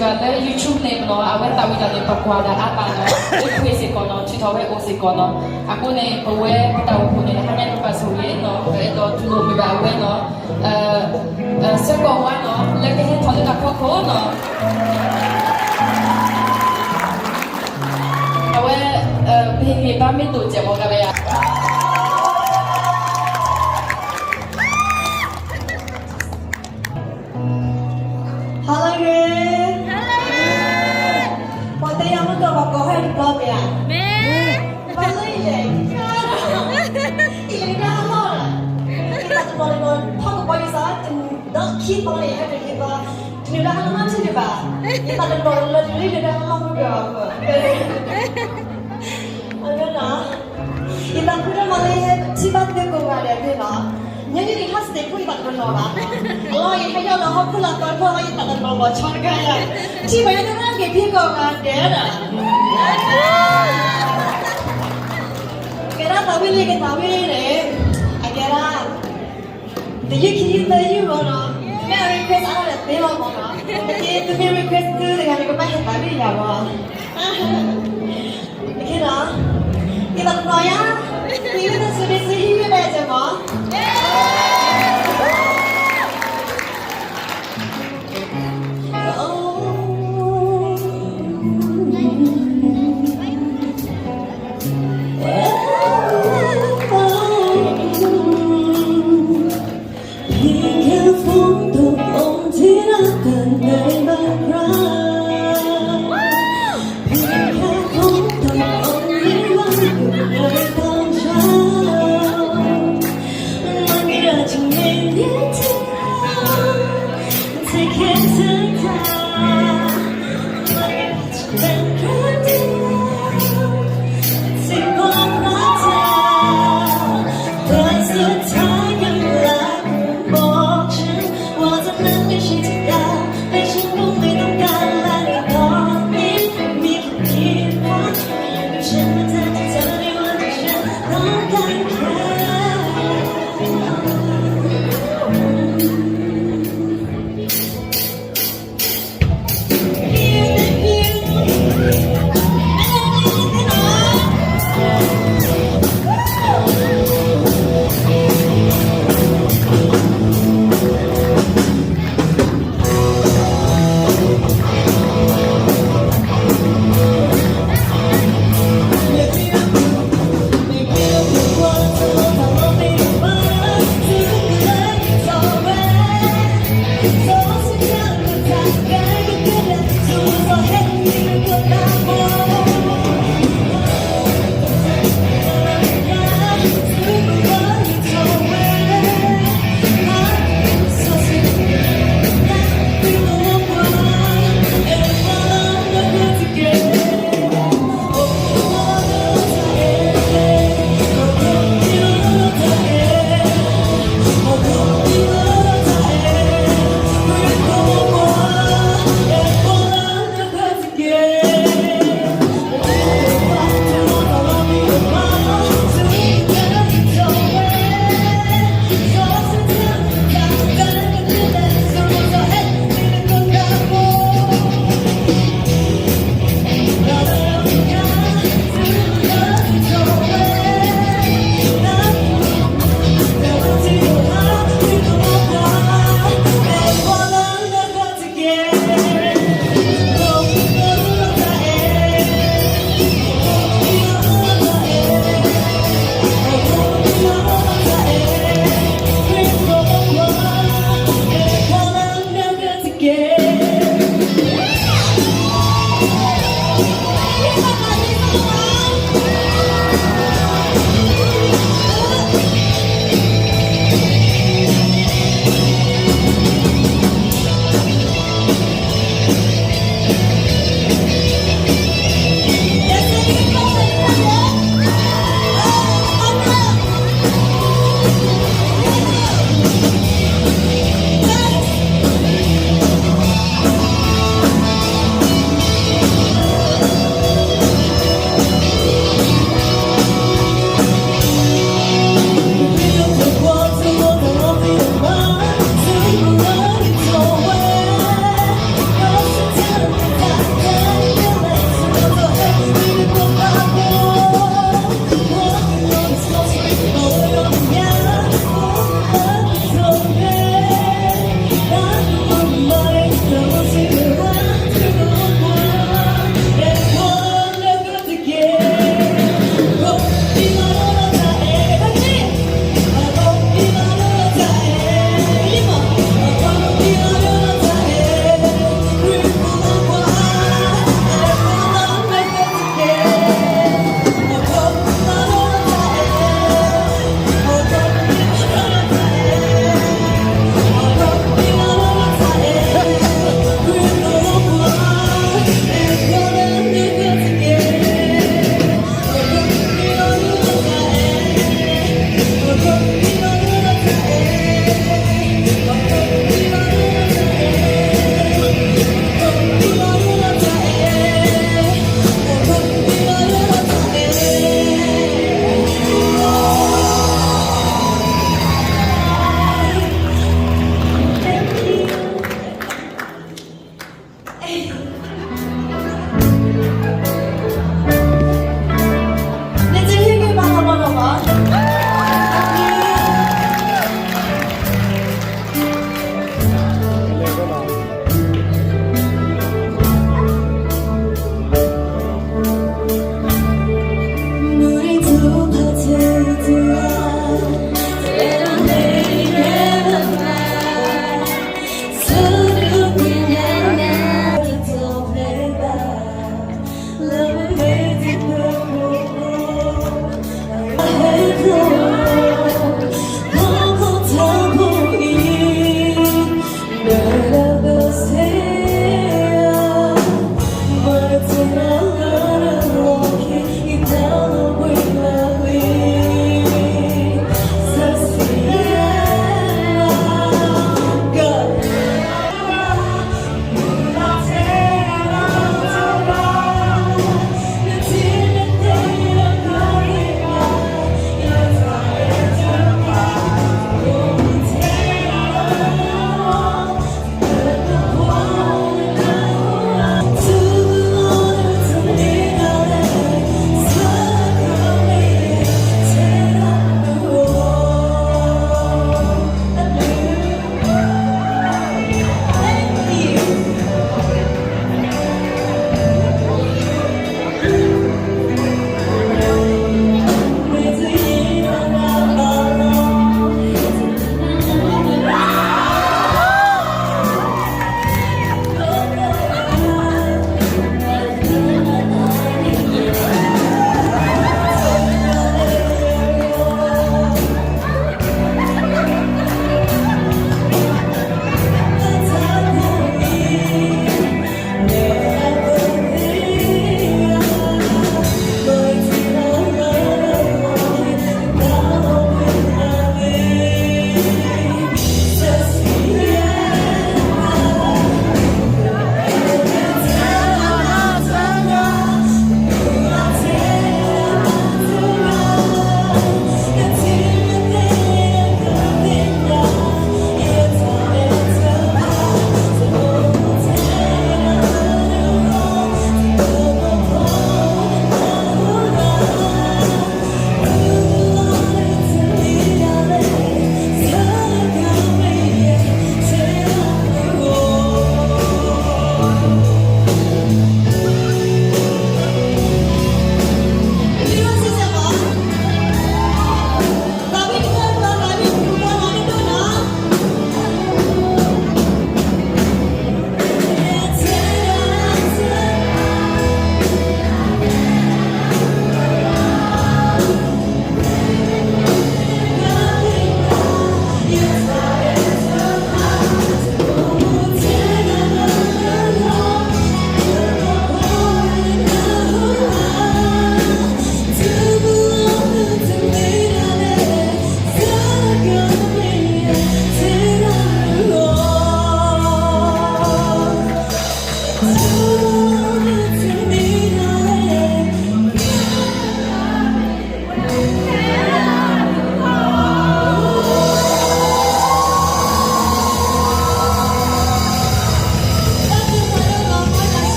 လၢ YouTube န့ၣ်နီၤ အဝဲသးဝံၣ်တၢ်န့ၣ် ပကွၢ်ဒၣ်အါမးနီၤ, လၢခွ့စ့ၢ်ကီးနီၤ ထုးထီၣ်ဝဲအိၣ်စ့ၢ်ကီးနီၤ. အဃိန့ၣ် ပဝဲပတၢ်အိၣ်ဖှိၣ်န့ၣ် ဟါညါန့ၣ် ပဘၣ်ဆိၣ်ဂ့ၤနီၤ ပအဲၣ်ဒိးတူၢ်လိာ်မုာ်ဘၣ်အဝဲနီၤ, ဆၢကီၢ်ဝါနီၤ လၢကဟဲထီၣ်လၢတၢ်ဖီခိၣ်နီၤ. အဝဲ ပဟ့ၣ်ဂံၢ်ဘါမ့ၢ်ဒိၣ်စဲးမ့ၢ်ကဘၣ်ယၤ ဟါလၢအဂ့ၤ, ပှၤတဲယၤမ့ၢ်ကီၢ်ပှၤကိးဟဲတဘျီမ့ၢ်ဧါ, ဘၣ်လၢယလဲၣ်, ယလဲၣ်တၢ်ဟးလီၢ်လၢ, ယသးတနီၤတနီၤ ဖီကပီၤယသး ဒီးခံသီန့ၣ် ဟဲတဟ့ၣ်ဘၣ်, တနုာ်လၢဟးလီၢ်မၤထံတဘၣ်, ယသးတနီၤလၢတလၢယလဲၣ်တၢ်ဟးလီၢ်မ့ၢ်ကီၢ် အဝဲနီၤ, ယသးခုဒိၣ်မးလၢယထံၣ်ဘၣ်သုကိးဂၤဒဲးသ့ၣ်နီၤ, ညါန့ၣ်ယဟဲစတ့းဖိယသးတနီၤဘၣ်, အလီၢ်ယဟဲယီၢ်လီၤဟီၣ်ခိၣ်လီၤသီဖိ ယသးတနီၤလီၤဆီတကါယၤ, ထံၣ်ဘၣ်ယဲဒၣ်က့ၤဖံကိးဂၤဒဲးဒီး, ကဲဒၣ်သးဝံၣ်လံကသးဝံၣ်န့ၣ်, အကဲဒၣ် တယုၢ်ခံယုၢ်သၢယုၢ်လီၤနီၤ, မ့ၢ်အ request အါထီၣ်ဒီးသ့လီၤမးနီၤ, သုမ့ၢ် request သုတဂၤန့ၣ် ကဘၣ်ဟဲသးဝံၣ်ယၤလီၤ, အဃိနီၤ, ယသးတနီၤယၤ, သုမ့ၢ်တဆိးဒ့စ့ဟံၣ်ယဲၢ်ဘၣ်စဲးမး เพียงแค่ฝนตกลงที่รักกันในบางครั้ง เพียงแค่ฝนตกลงในวันหยุดในตอนเช้า มันก็อาจจะมีนิดเดียวที่คิดถึงเธอ เป็นครั้งเดียวที่บอกรักเธอ แต่สุดท้ายก็กลับบอกฉันว่าเธอนั้นไม่ใช่ที่รัก และฉันก็ไม่ต้องการ และในตอนนี้มีแค่เพียงรัก ฉันมาแทนที่เธอในวันที่ฉันต้องการแค่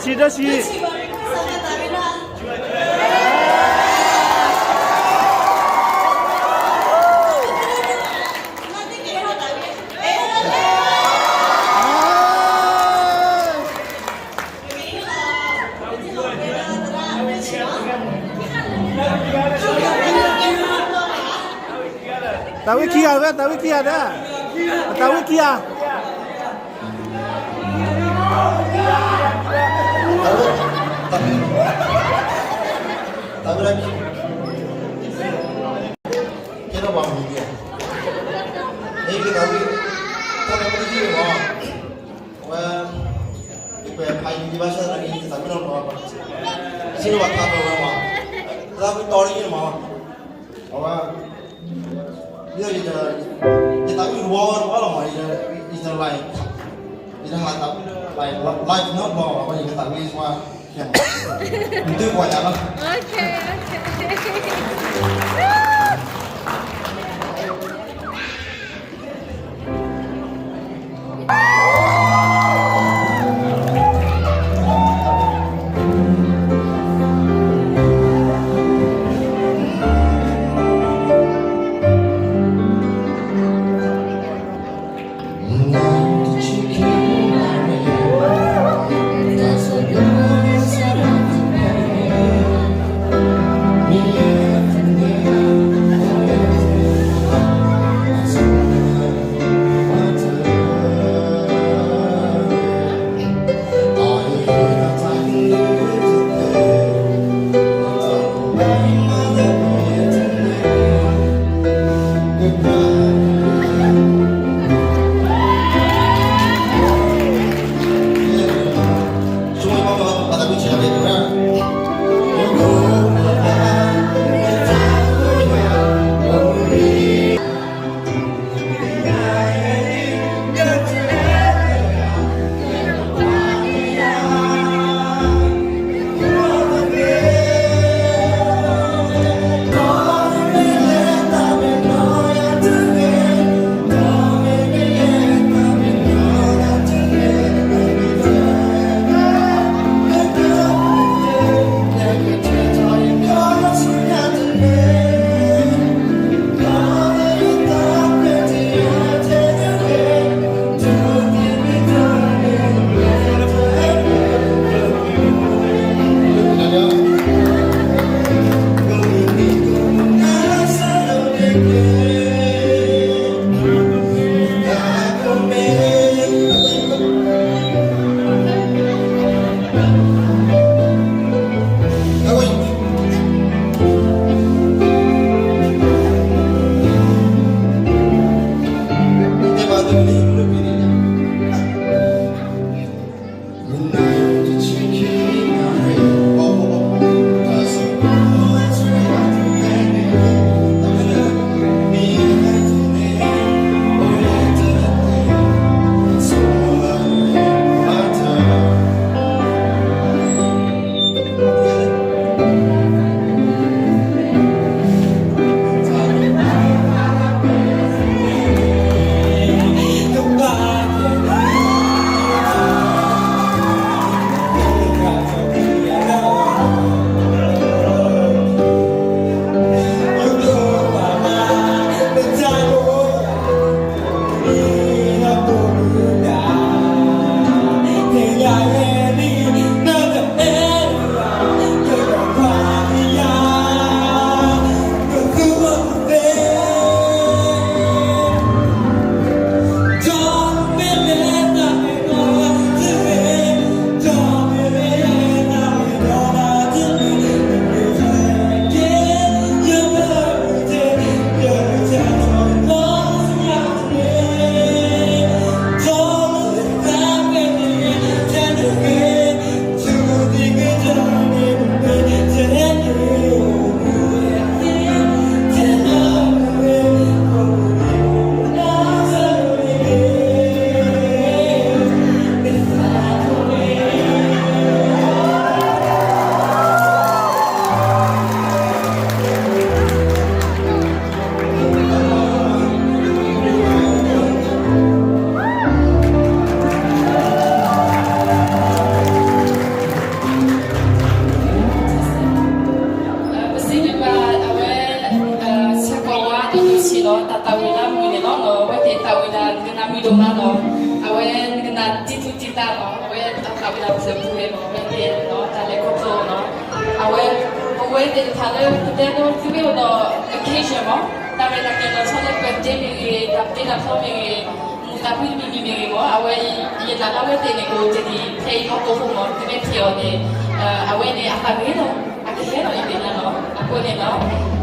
တဆံ တၢ်ဝံခံဂၤဝဲ တၢ်ဝံခံဂၤဒီး တၢ်ဝံခံဂၤ တၢ်ဝံ တၢ်ဝံ ကဲထီၣ်ပှၤမံၤဒ်ဧါ, အ့ၣ်ကတၢ်ဝံ တၢ်ဝံတယုၢ်မး, အဝဲ ယကွဲးဖးယံၤယဘၣ်ဆၣ်သနာ်က့ ယတၢ်ဝံနီၢ်နီၢ်, ဆ့ၣ်နီၤဘၣ်ခါပဝဲမး, တၢ်ဝံတီၤတယုၢ်မး, အဝဲ ယ ယတၢ်ဝံတဝီတဝီလီၤမး, ယတ ယတဟးတၢ်ဝံလၢ live နီတဘျီဘၣ်, အဃိယကတၢ်ဝံပှၤ နသုပှၤယၤလီၤ. တၢ်တံၤသူၣ်တံၤသၣ်လီၤ, အဝဲအဃၣ်ဝဲဒၣ်ပစၢၤပူၤဝဲလီၤ, အဝဲတဲလီၤ တၢ်လဲၤခီဖျိလီၤ. အဝဲ ပဝဲသ့ၣ်တဖၣ်လၢပတဲဒိသုမ့ၢ်အိၣ်ဒီး occasion မး, တၢ်ရဲၣ်တၢ်ကျဲၤလီၤဆီလၢ birthday မ့ၢ်ဂ့ၤ, တၢ်ပတ့တၢ်ဖျီမ့ၢ်ဂ့ၤ, မုၢ်သးဖှံတမံၤမံၤမ့ၢ်ဂ့ၤမး, အဝဲ ယတၢ်လၢအဝဲသ့ၣ်န့ၣ် ကအိၣ်တ့ၢ်ဒံးဖဲအံၤဟီၣ်ခိၣ်ဖိမး, သုမ့ၢ်ထံၣ်အီၤန့ၣ် အဝဲန့ၣ်အသးဂ့ၤလီၤ, အကဟဲလီၤယသ့ၣ်ညါလီၤ. အဃိန့ၣ်လီၤ